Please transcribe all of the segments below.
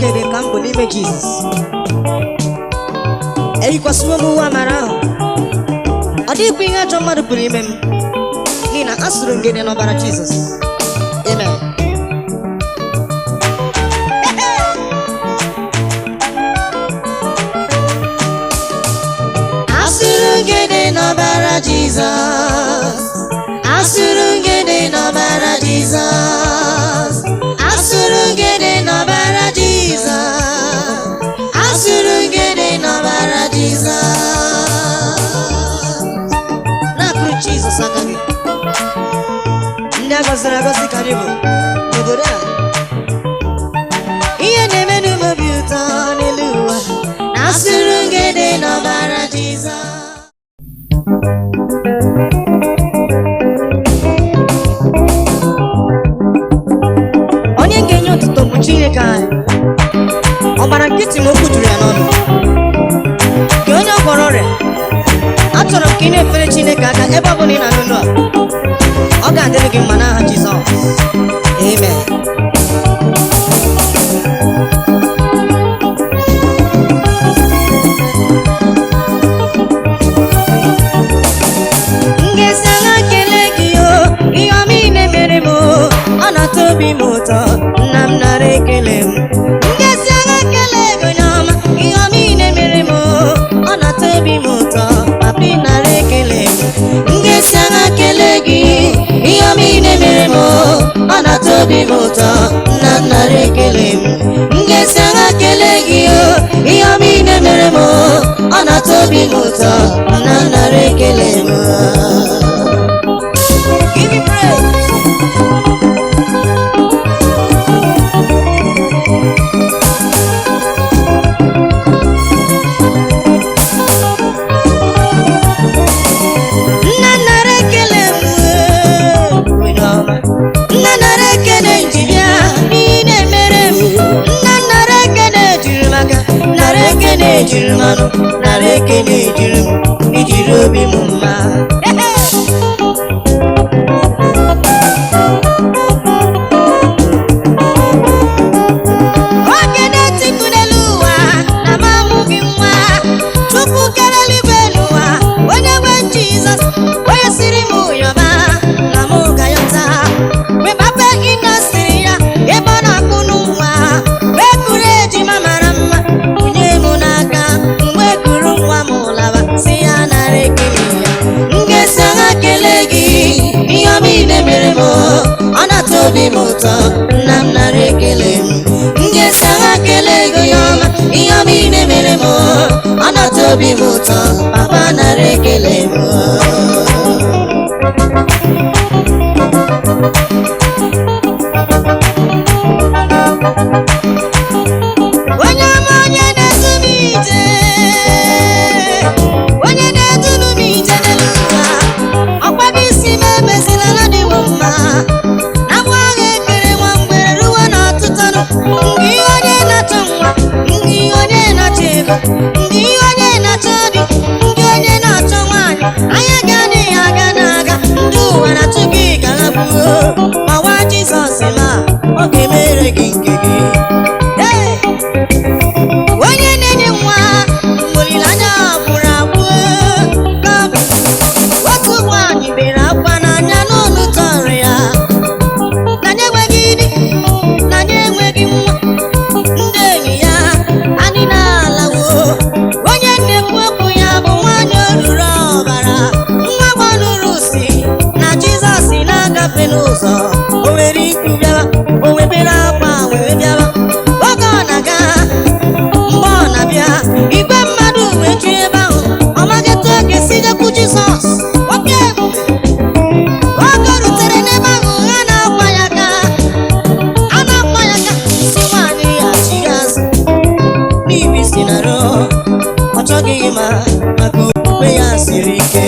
Ngede ka m bụ n'ime Jizọs. Eyikwasịwo m uwe amara ahụ. Ọ dịghịkwa ihe ajọ mmadụ pụrụ ime m, n'ihi na asụrụ ngede n'ọbara Jizọs. Amen. Asụrụ ngede n'ọbara Jizọs. Asụrụ ngede n'ọbara Jizọs. Asụrụ ngede n'ọbara Jizọs. Asụrụ ngede n'ọbara Jizọs. Na-akụrụ Jizọs aka gị. Ndị a gọziri agọzi ka anyị bụ n'obodo a. Ihe na-eme n'ume obi ụtọ n'elu ụwa. Asụrụ ngede n'ọbara Jizọs. Onye ga-enye otuto bụ Chineke anyị. Ọgbara nkịtị ma okwu juru ya n'ọnụ. Gị onye ọ gwọrọ ọrịa, achọrọ m ka ị na-efere Chineke aka ebe ọ bụla ị na-anụ olu a. Ọ ga-adịrị gị mma n'aha Jizọs. Amen. M ga-esi ala kelee gị o, ihe ọma ị na-emere m o, ọ na-atọ obi m ụtọ, nna m nara ekele m. M ga-esi ala kelee gị onye ọma, ihe ọma ị na-emere m o, ọ na-atọ obi m ụtọ, papa ị nara ekele m. M ga-esi ala kelee gị, ihe ọma ị na-emere m o, ọ na-atọ obi m ụtọ, nna m nara ekele m. M ga-esi ala kelee gị o, ihe ọma ị na-emere m o, ọ na-atọ obi m ụtọ, nna m nara ekele m. Give me praise. Nna nara ekele m onye ọma. Nna nara ekele njibịa n'ihe ị na-emere m. Nna nara ekele jiri m aka, nara ekele jiri m ọnụ, nara ekele jiri m, ijiri obi m mma. Oge na-etiku n'elu ụwa na m amụghị nwa. Chukwu kere eluigwe n'ụwa, onye nwe Jizọs, onye siri m ụyọba na mụ ga-ayọta. Wee ịnọsiri ya ebe ọ na-akpụ n'ụwa, wee kuru ejima mara mma kunye m n'aka. Mgbe kuru nwa m lawa, si ya nara ekele ya. M ga-esi agha kelee gị, ihe ọma ị na-emere m, ọ na-atọ obi m ụtọ, nna m nara ekele m. M ga-esi agha kelee gị ọma, ihe ọma ị na-emere m, ọ na-atọ obi m ụtọ, papa nara ekele m. Onye ọma, onye na-edu m ije, onye na-edunu m ije n'elu ụwa, ọkwa gị si m emezila na dịwo mma. Na nwa agha ekere nwa mgbere ruo n'ọtụtụ nụ, ndị onye na-achọ nwa, ndị onye na-achọ ego, ndị onye na-achọ di, ndị onye na-achọ nwaanyị, anya gị adịghị aga na-aga, ndị ụwa na-achụ gị ka ha gbuo. Gbawa Jizọs ma ọ ga-emere gị nke gị. Hey! Onye na-enye nwa olileanya gwụrụ agwụ ka ọ bụ. Otu nwaanyị bere akwa n'anya n'ọnụ tọrọ ya na ya enweghị di, na ya enweghị nwa. Ndị enyi ya anyị na-alawo. Onye na-ekwu okwu ya bụ nwaanyị oruru ọbara. Nwa gbanụrụ si na Jizọs na-agafe n'ụzọ, o were ikwu bịawa, o wee bere akwa wee bịawa. Oge ọ na-aga, mgbe ọ na-abịa, igwe mmadụ wee ju ebe ahụ. Ọ maghị etu ọ ga-esi jekwu Jizọs. Oke ebube. Oge o rutere n'ebe ahụ, ha na-akwa ya aka, a na-akwa ya aka, si nwaanyị ya chigha azụ n'ibi si na rụọ. Ọ chọghị ịma maka okwukwe ya siri ike.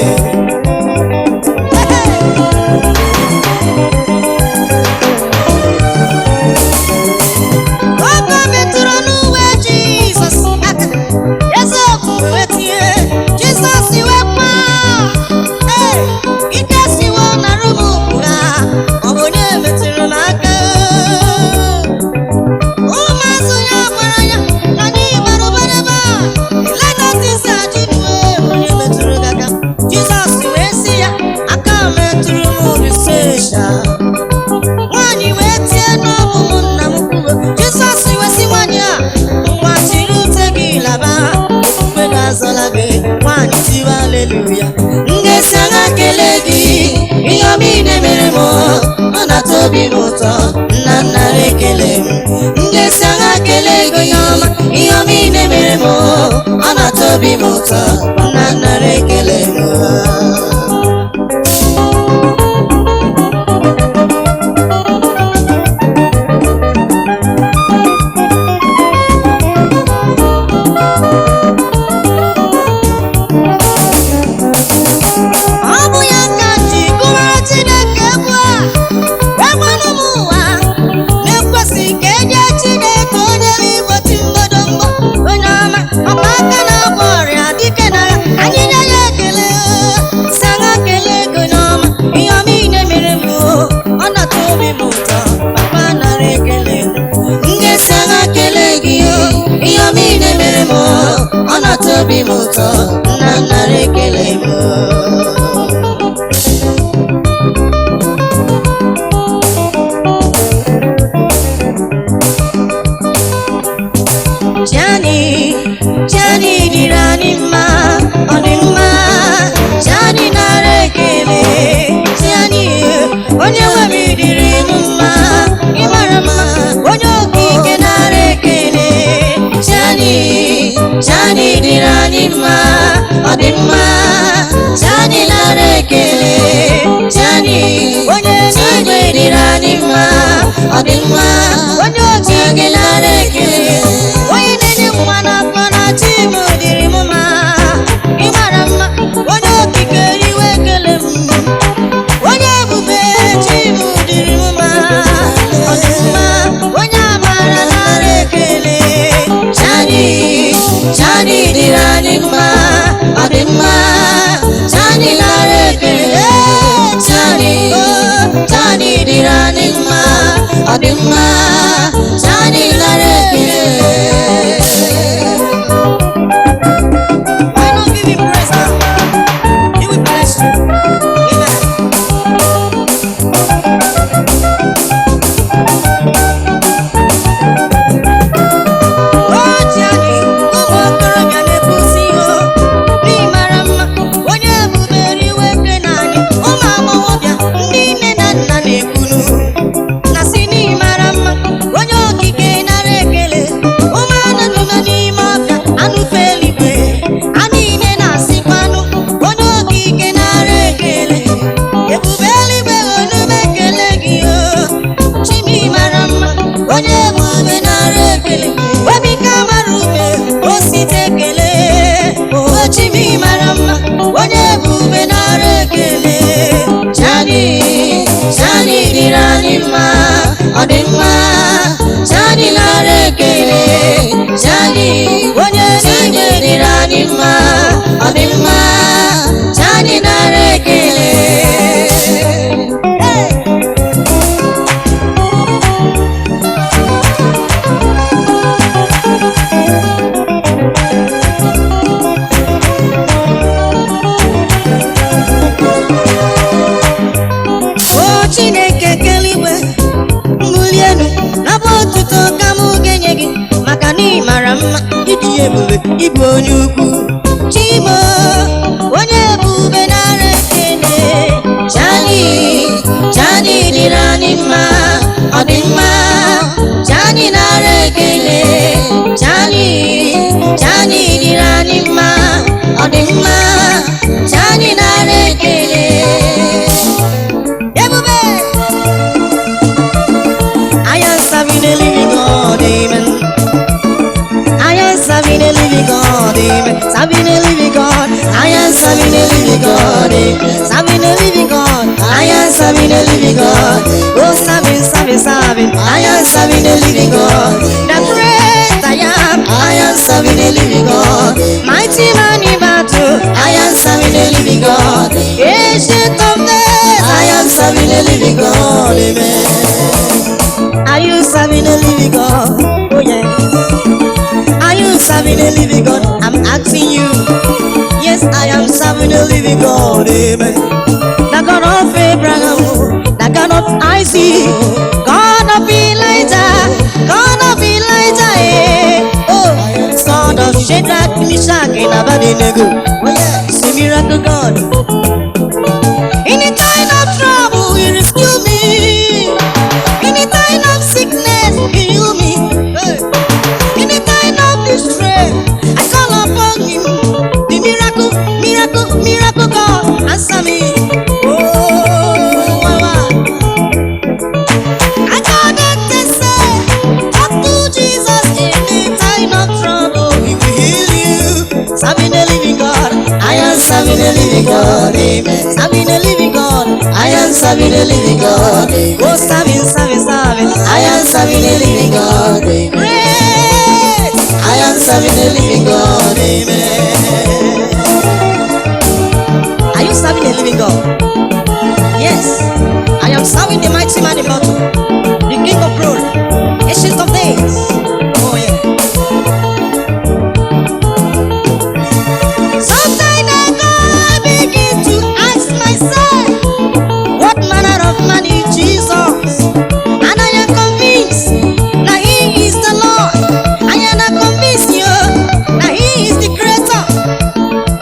kelee gị? Ihe ọma ị na-emere m, ọ na-atọ obi m ụtọ. Nna, nara ekele m. M ga-esi aṅa kelee gị, onye ọma? Ihe ọma ị na-emere m, ọ na-atọ obi m ụtọ. Nna, nara ekele m. Ọ bụ ya ka m ji gụwara Chineke egwu a. Egwelu m ụwa na-ekwesị ka enye Chineke onye eluigwe ti mbodombo, onye ọma, ọkpa aka na-agwọ ọrịa, dike na anyị nye ya ekele. Si aṅa kelee ego n'ọma? Ihe ọma ị na-emere m, ọ na-atọ obi m ụtọ. Papa, nara ekele. M ga-esi aṅa kelee gị? Ihe ọma ị na-emere m, ọ na-atọ obi m ụtọ. Nna, nara ekele m. Johnny, Johnny dịrị anyị mma, ọ dị mma. Johnny, nara ekele. Johnny, onye nwe m, dịrị m mma, ị mara mma, onye okike, nara ekele. Johnny, Johnny dịrị anyị mma, ọ dị mma. Johnny, nara ekele. Johnny, onye n'igwe, dịrị anyị mma, ọ dị mma, onye okike, nara ekele. Onye na-enye nwa n'afọ na chi m dịrị m mma, ị mara mma, onye okike, riwe ekele m. Onye ebube, chi m dịrị m mma, ọ dị mma, onye amara, nara ekele. Chani, Chani dịrị anyị mma, ọ dị mma. Chani, nara ekele. Chani, Chani dịrị anyị mma, ọ dị mma. Chani, nara ekele. Why not give him praise now? He will bless you. Amen. O Johnny, ụmụ okorobịa na-ekwusi o n'ịmara mma, onye ebube, riwe ekele naanị. Ụmụ agbọghọbịa, ndị nne na nna na-ekwunu na si n'ịmara mma, onye okike, nara ekele. Ụmụ anụ nọ n'ime ọfịa, anụ fe eluigwe, ha niile na-asịkwanụ, onye okike, nara ekele. Ebube eluigwe, onume ekele gị o. Chimi mara mma, onye ebube, nara ekele. Webika mara ube osite ekele o. Chimi mara mma, onye ebube, nara ekele. Chani, Chani dịrị anyị mma, ọ dị mma. Chani, nara ekele. Chani, onye n'igwe, dịrị anyị mma, ọ dị mma. Chani, nara ekele. Hey! O Chineke keligwe, mbuli elu nabụ otuto ka mụ ga-enye gị, maka na ị mara mma, ịdị ebube, ịbụ onye ukwu. Chimo, onye ebube, nara ekele. Chani, Chani dịrị anyị mma, ọ dị mma. Chani, nara ekele. Chani, Chani dịrị anyị mma, ọ dị mma. Chani, nara ekele. Ebube! I am serving a living God, amen. I am serving a living God, amen. Serving a living God. I am serving a living God, amen. Serving a living God. I am serving a living God. Oh, serving, serving, serving. I am serving a living God. The great I am. I am serving a living God. Mighty man in battle. I am serving a living God. Ancient of days. I am serving a living God, amen. Are you serving a living God? Oh yeah. Are you serving a living God? I'm asking you. Yes, I am serving a living God. Amen. The God of Abraham, the God of Isaac, God of Elijah, God of Elijah, eh. Oh, God of Shadrach, Meshach, and Abednego. Oh yeah, it's a miracle God. God, amen. Serving a living God, I am serving a living God, amen. Oh, serving, serving, serving, I am serving a living God, amen. Great! I am serving a living God, amen. Are you serving a living God? Yes, I am serving the mighty man in battle, the King of glory, Ancient of Days. Oh yeah. Sometimes I begin to ask myself, what manner of man is Jesus? And I am convinced that He is the Lord. I am convinced you that He is the Creator.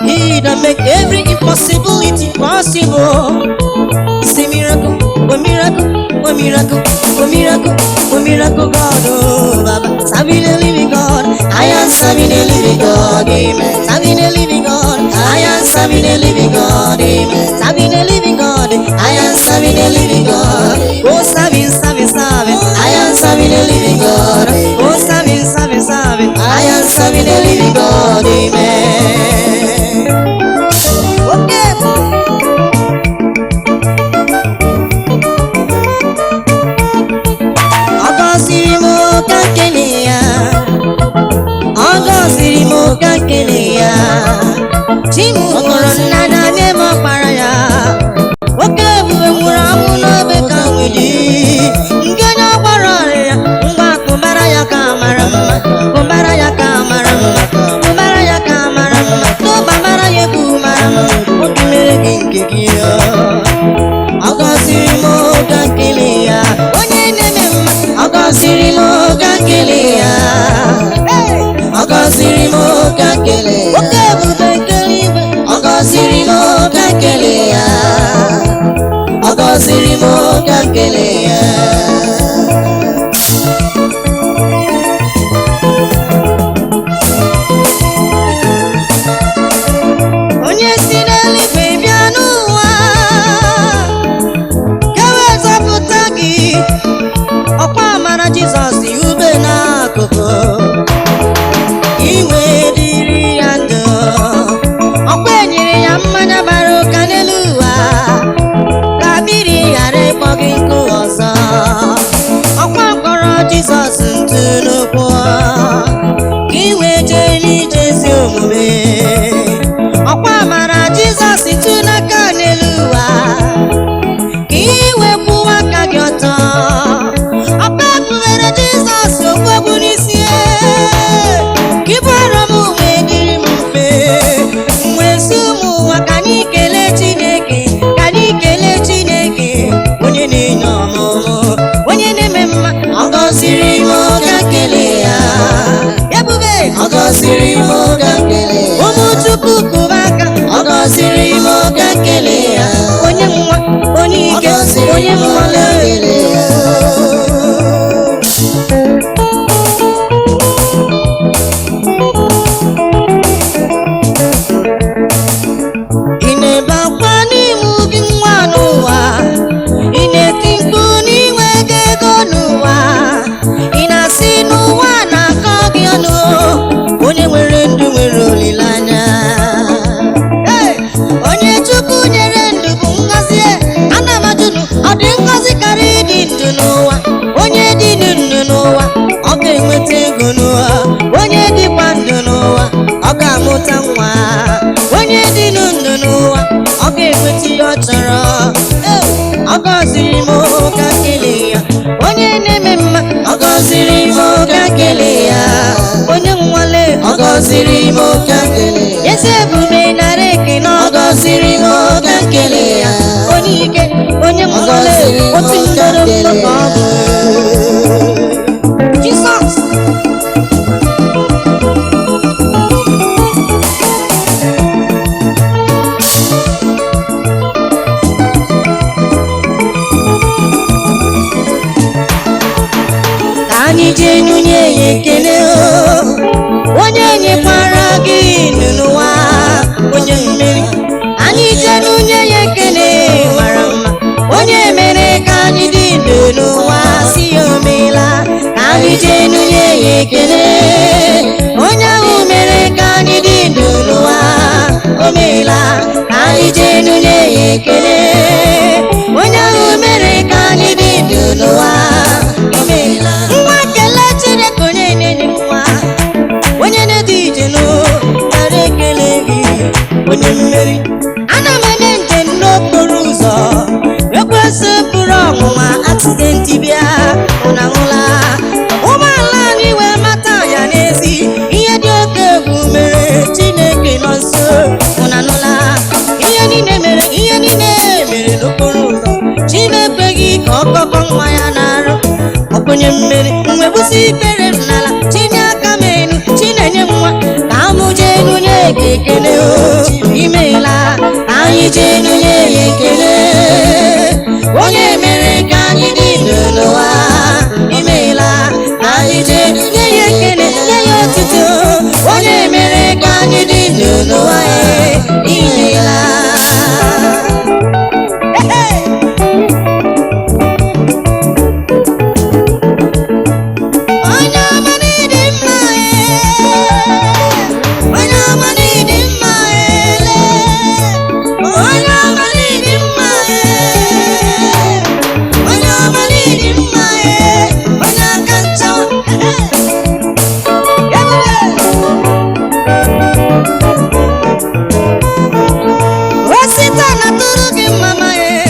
He that make every impossibility possible. It's a miracle, a miracle, a miracle, a miracle, a miracle God, oh Baba. Serving a living God, I am serving a living God, amen. Serving a living God, I am serving a living God, amen. Serving a living God, I am serving a living God. Oh, serving, serving, serving, I am serving a living God. Oh, serving, serving, serving, I am serving a living God, amen. Okay. Ọ gọziri m ka nkele ya, ọ gọziri m ka nkele ya. Chi m hụrụ nna na nye m ọkpara ya. Oke ebube nwụrụ anwụ n'obe ka nwere nke onye ọgbara ọrịa ngwa kụbara ya ka mara mma, kụbara ya ka mara mma, kụbara ya ka mara mma, tụba mara ya egwu mara mma, obi mere gị nke gị ya. Ọ gọziri m ka nkele ya, onye na-eme mma. Ọ gọziri m ka nkele ya, ọ gọziri m ka nkele ya. Oke ebube nke eluigwe, ọ gọziri m ka nkele ya, ọ gọziri m ka nkele ya. Onye si n'eluigwe bịa n'ụwa ka wee zọpụta gị, ọkwa amara Jizọs ube n'akụkụ inwe dịrị ya ndụ, ọkwa enyere ya mmanya bara ụka n'elu ụwa ka mmiri ghara ịkpọ gị nkụ ọzọ, ọkwa mkpọrọ Jizọs ntụ n'ụkwụ ka inwe jee n'ije ezi omume, ọkwa amara Jizọs ntụ n'aka n'elu ụwa ka iwe kwụwa aka gị ọtọ, ọkpa ekpughere Jizọs okpogbu n'isi ka ibu arọ m wee dịrị m mfe, wee sị ụmụ ụwa ka anyị kelee Chineke, ka anyị kelee Chineke onye na-enye ọmụmụ, onye na-eme mma. Ọ gọziri m ka nkele ya, ebube, ọ gọziri m ka nkele ya. Ụmụ Chukwu kụba aka, ọ gọziri m ka nkele ya, onye nwa, onye ike, onye mmale. Ị na-ebe akwa n'ime gị nwa n'ụwa, ị na-eti mkpu n'inwe ego ego n'ụwa, ị na-asị n'ụwa na-akọ gị ọnụ, onye nwere ndụ nwere olileanya. Hey! Onye Chukwu nyere ndụ bụ ngọzi, ana m ajụnụ, ọ dị ngọzi karịa ịdị ndụ n'ụwa? Onye dị ndụ n'ụwa ọ ga-enweta ego n'ụwa, onye dịkwa ndụ n'ụwa ọ ga-amụta nwa, onye dị ndụ n'ụwa ọ ga-enweta ihe ọ chọrọ. Ee, ọ gọziri m ka nkele ya, onye na-eme mma, ọ gọziri m ka nkele ya, onye nwale, ọ gọziri m ka nkele ya, eze ebube nara ekele, ọ gọziri m ka nkele ya, onye ike, onye nwale, otu ndọrọ ndọrọ ka ọ bụ Jizọs. Ka anyị jee nunye ya ekele, o onye nyekwara gị ndụ n'ụwa, onye mmeri. Anyị jee nunye ya ekele mara mma, onye mere ka anyị dị ndụ n'ụwa, si ya omeela. Ka anyị jee nunye ya ekele, onye ahụ mere ka anyị dị ndụ n'ụwa, o meela. Ka anyị jee ekele. Onye ahụ mere ka anyị dị ndụ n'ụwa, imeela. Nwa, kelee Chineke onye na-enye nwa, onye na-edu ije nụ, nara ekele gị, onye mmeri. Ana m eme njem n'okporo ụzọ, ekwesị bụrụ ọnwụnwa, accident bịa, ụna hụla ụgbọala anyị wee mata ya n'ezi. Ihe dị oke egwu mere, Chineke nọ nso, ụna nụla ihe niile mere, ihe niile mere n'okporo ụzọ. Chinekweghị ka ọ kọkọ nwa ya na-arụ ọkwenye mmeri. Mwebusi ikpere m n'ala, chinye aka m enu, chinenye m nwa, ka mụ jee nunye gị ekele. O imeela, ka anyị jee nunye ya ekele, onye mere ka anyị dị ndụ n'ụwa. Imeela, ka anyị jee nye ya ekele, nye ya otuto, onye mere ka anyị dị ndụ n'ụwa. E imeela. Hey, hey! Onye ọma n'ịdị mma, ee. Onye ọma n'ịdị mma, ele. Onye ọma n'ịdị mma, ee. Onye ọma n'ịdị mma, ee. Onye aka nchawa. Ebube. Osita na tụrụ gị mma ma ee.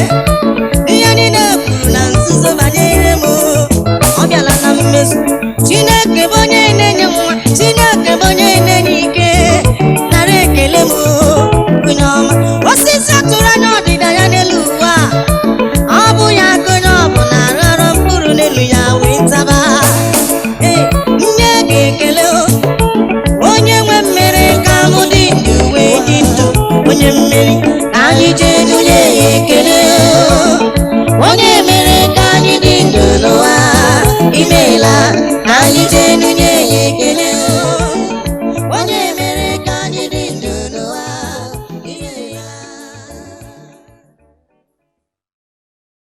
Ihe niile kwuru na nzuzo banyere m, ọ bịala na mmezu. Chineke bụ onye na-enye nwa, Chineke bụ onye na-enye ike, nara ekele m, onye ọma. Osisi atụrụ anya ọdịda ya n'elu ụwa a, ọ bụ ya ka onye ọbụla rọrọ mkpụrụ n'elu ya wee taba. Ee, nye gị ekele o, onye nwe mmeri, ka mụ dị ndụ wee dị ndụ, onye mmeri. Ka anyị jee nye ya ekele.